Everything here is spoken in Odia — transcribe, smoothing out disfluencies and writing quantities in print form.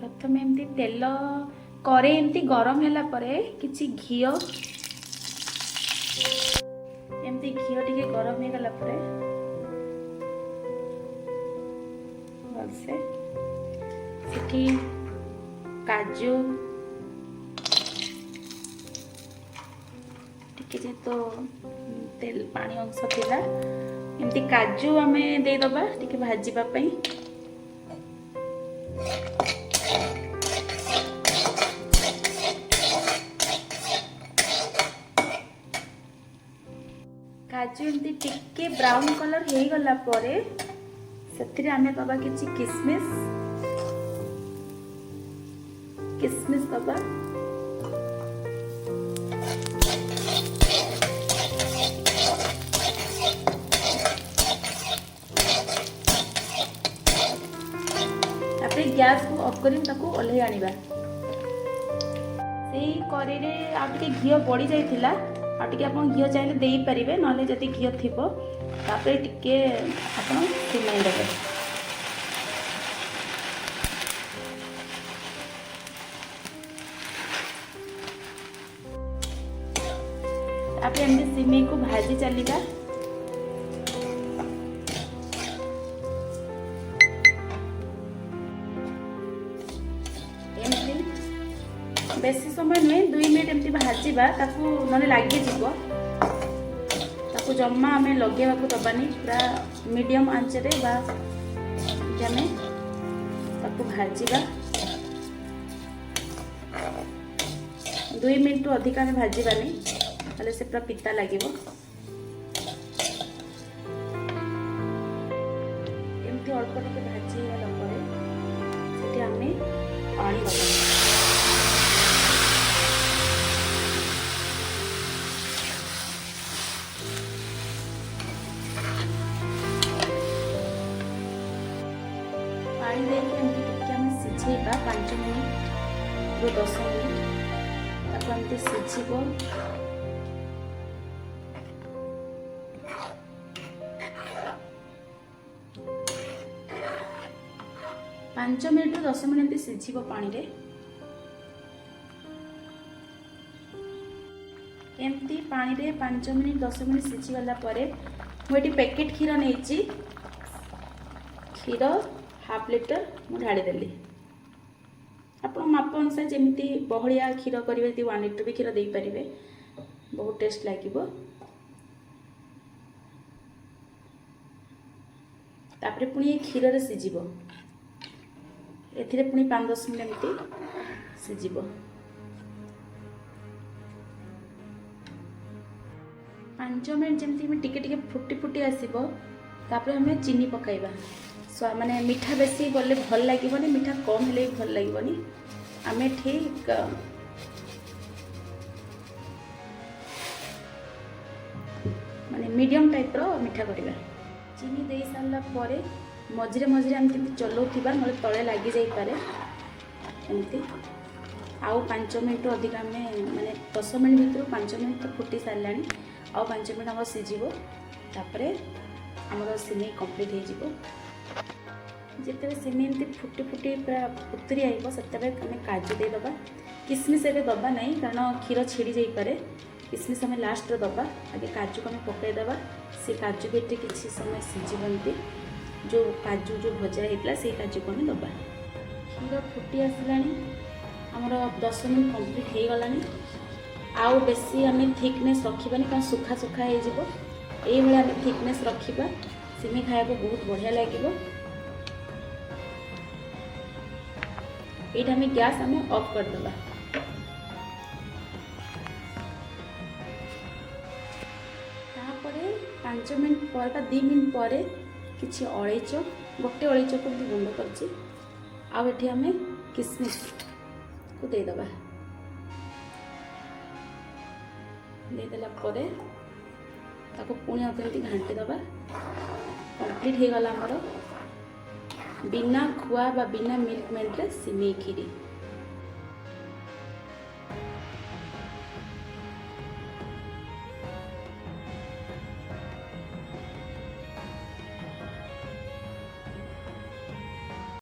ପ୍ରଥମେ ଏମିତି ତେଲ କରେଇ ଏମିତି ଗରମ ହେଲା ପରେ କିଛି ଘିଅ, ଏମିତି ଘିଅ ଟିକେ ଗରମ ହେଇଗଲା ପରେ ଭଲସେ ସେଠି କାଜୁ ଟିକେ, ଯେହେତୁ ତେଲ ପାଣି ଅଂଶ ଥିଲା, ଏମିତି କାଜୁ ଆମେ ଦେଇଦେବା ଟିକେ ଭାଜିବା ପାଇଁ। କାଜୁ ଏମିତି ଟିକେ ବ୍ରାଉନ୍ କଲର୍ ହେଇଗଲା ପରେ ସେଥିରେ ଆମେ ଦେବା କିଛି କିସମିସ୍। କିସମିସ୍ ଦେବା। ତାପରେ ଗ୍ୟାସକୁ ଅଫ୍ କରି ତାକୁ ଓହ୍ଲେଇ ଆଣିବା। ସେଇ କରେଇରେ ଆଉ ଟିକେ ଘିଅ ବଳି ଯାଇଥିଲା। ଆଉ ଟିକେ ଆପଣ ଘିଅ ଚାହିଁଲେ ଦେଇପାରିବେ, ନହେଲେ ଯଦି ଘିଅ ଥିବ ତାପରେ ଟିକେ ଆପଣ ସିମେଇ ଦେବେ। ତାପରେ ଏମିତି ସିମେଇକୁ ଭାଜି ଚାଲିବା। ଏମିତି ବେଶୀ ସମୟ ନୁହେଁ, 2 ମିନିଟ୍ ଏମିତି ଭାଜିବା ତାକୁ, ନହେଲେ ଲାଗିଯିବ। ତାକୁ ଜମା ଆମେ ଲଗେଇବାକୁ ଦେବାନି। ପୁରା ମିଡ଼ିୟମ୍ ଆଞ୍ଚରେ ବା ଆମେ ତାକୁ ଭାଜିବା। 2 ମିନିଟ୍ରୁ ଅଧିକା ଆମେ ଭାଜିବାନି, ତାହେଲେ ସେ ପୁରା ପିତା ଲାଗିବ। ଏମିତି ଅଳ୍ପ ଟିକେ ଭାଜି ହେଇଗଲା ପରେ ସେଠି ଆମେ ପାଣି ଦେବା। ପାଣି ଦେଇକି ଏମିତି ଟିକେ ଆମେ ସିଝେଇବା 5 ମିନିଟ୍ରୁ 10 ମିନିଟ୍। ତାକୁ ଏମିତି ସିଝିବ। 5 ମିନିଟ୍ରୁ 10 ମିନିଟ୍ ଏମିତି ସିଝିବ ପାଣିରେ। ଏମିତି ପାଣିରେ 5 ମିନିଟ୍ 10 ମିନିଟ୍ ସିଝିଗଲା ପରେ ମୁଁ ଏଠି ପ୍ୟାକେଟ୍ କ୍ଷୀର ନେଇଛି। କ୍ଷୀର ହାଫ୍ ଲିଟର ମୁଁ ଢାଳିଦେଲି। ଆପଣ ମାପ ଅନୁସାରେ ଯେମିତି ବହଳିଆ କ୍ଷୀର କରିବେ, ଯଦି 1 ଲିଟର ବି କ୍ଷୀର ଦେଇପାରିବେ, ବହୁତ ଟେଷ୍ଟ ଲାଗିବ। ତାପରେ ପୁଣି ଏ କ୍ଷୀରରେ ସିଝିବ। ଏଥିରେ ପୁଣି 5-10 ମିନିଟ୍ ଏମିତି ସିଝିବ। 5 ମିନିଟ୍ ଯେମିତି ଆମେ ଟିକେ ଟିକେ ଫୁଟି ଫୁଟି ଆସିବ, ତାପରେ ଆମେ ଚିନି ପକାଇବା। ମାନେ ମିଠା ବେଶୀ ଗଲେ ଭଲ ଲାଗିବନି, ମିଠା କମ୍ ହେଲେ ବି ଭଲ ଲାଗିବନି। ଆମେ ଠିକ୍ ମାନେ ମିଡ଼ିୟମ୍ ଟାଇପ୍ର ମିଠା କରିବା। ଚିନି ଦେଇ ସାରିଲା ପରେ ମଝିରେ ମଝିରେ ଆମେ କେମିତି ଚଲାଉଥିବା, ନହେଲେ ତଳେ ଲାଗିଯାଇପାରେ। ଏମିତି ଆଉ 5 ମିନିଟ୍ରୁ ଅଧିକ ଆମେ, ମାନେ 10 ମିନିଟ୍ ଭିତରୁ 5 ମିନିଟ୍ ତ ଫୁଟି ସାରିଲାଣି, ଆଉ 5 ମିନିଟ୍ ଆମର ସିଝିବ। ତାପରେ ଆମର ସିମେଇ କମ୍ପ୍ଲିଟ୍ ହେଇଯିବ। ଯେତେବେଳେ ସିମେଇ ଏମିତି ଫୁଟି ଫୁଟି ପୁରା ଉତୁରି ଆଇବ, ସେତେବେଳେ ଆମେ କାଜୁ ଦେଇଦେବା। କିସମିସ୍ ଏବେ ଦେବା ନାହିଁ, କାରଣ କ୍ଷୀର ଛିଡ଼ି ଯାଇପାରେ। କିସମିସ୍ ଆମେ ଲାଷ୍ଟରେ ଦେବା। ଆଗେ କାଜୁକୁ ଆମେ ପକାଇଦେବା। ସେ କାଜୁ ବି ଏଠି କିଛି ସମୟ ସିଝିବ। ଏମିତି ଯେଉଁ କାଜୁ ଯେଉଁ ଭଜା ହେଇଥିଲା, ସେଇ କାଜୁକୁ ଆମେ ଦେବା। କ୍ଷୀର ଫୁଟି ଆସିଲାଣି, ଆମର 10 ମିନିଟ୍ କମ୍ପ୍ଲିଟ୍ ହେଇଗଲାଣି। ଆଉ ବେଶୀ ଆମେ ଥିକନେସ୍ ରଖିବାନି, କାରଣ ଶୁଖା ଶୁଖା ହେଇଯିବ। ଏଇଭଳିଆ ଆମେ ଥିକନେସ୍ ରଖିବା। ସିମେଇ ଖାଇବାକୁ ବହୁତ ବଢ଼ିଆ ଲାଗିବ। ଏଇଟା ଆମେ ଗ୍ୟାସ୍ ଆମେ ଅଫ୍ କରିଦେବା। ତାପରେ 5 ମିନିଟ୍ ପରେ ବା 2 ମିନିଟ୍ ପରେ କିଛି ଅଳେଇଚ, ଗୋଟେ ଅଳେଇଚକୁ ଏମିତି ଗୁଣ୍ଡ କରିଛି, ଆଉ ଏଠି ଆମେ କିସମିସ୍କୁ ଦେଇଦେବା। ଦେଇଦେଲା ପରେ ତାକୁ ପୁଣି ଆଉ ଏମିତି ଘାଣ୍ଟି ଦେବା। କମ୍ପ୍ଲିଟ୍ ହେଇଗଲା ଆମର ବିନା ଖୁଆ ବା ବିନା ମିଲ୍କ ମେଡ଼୍ରେ ସିମେଇ କ୍ଷୀରି।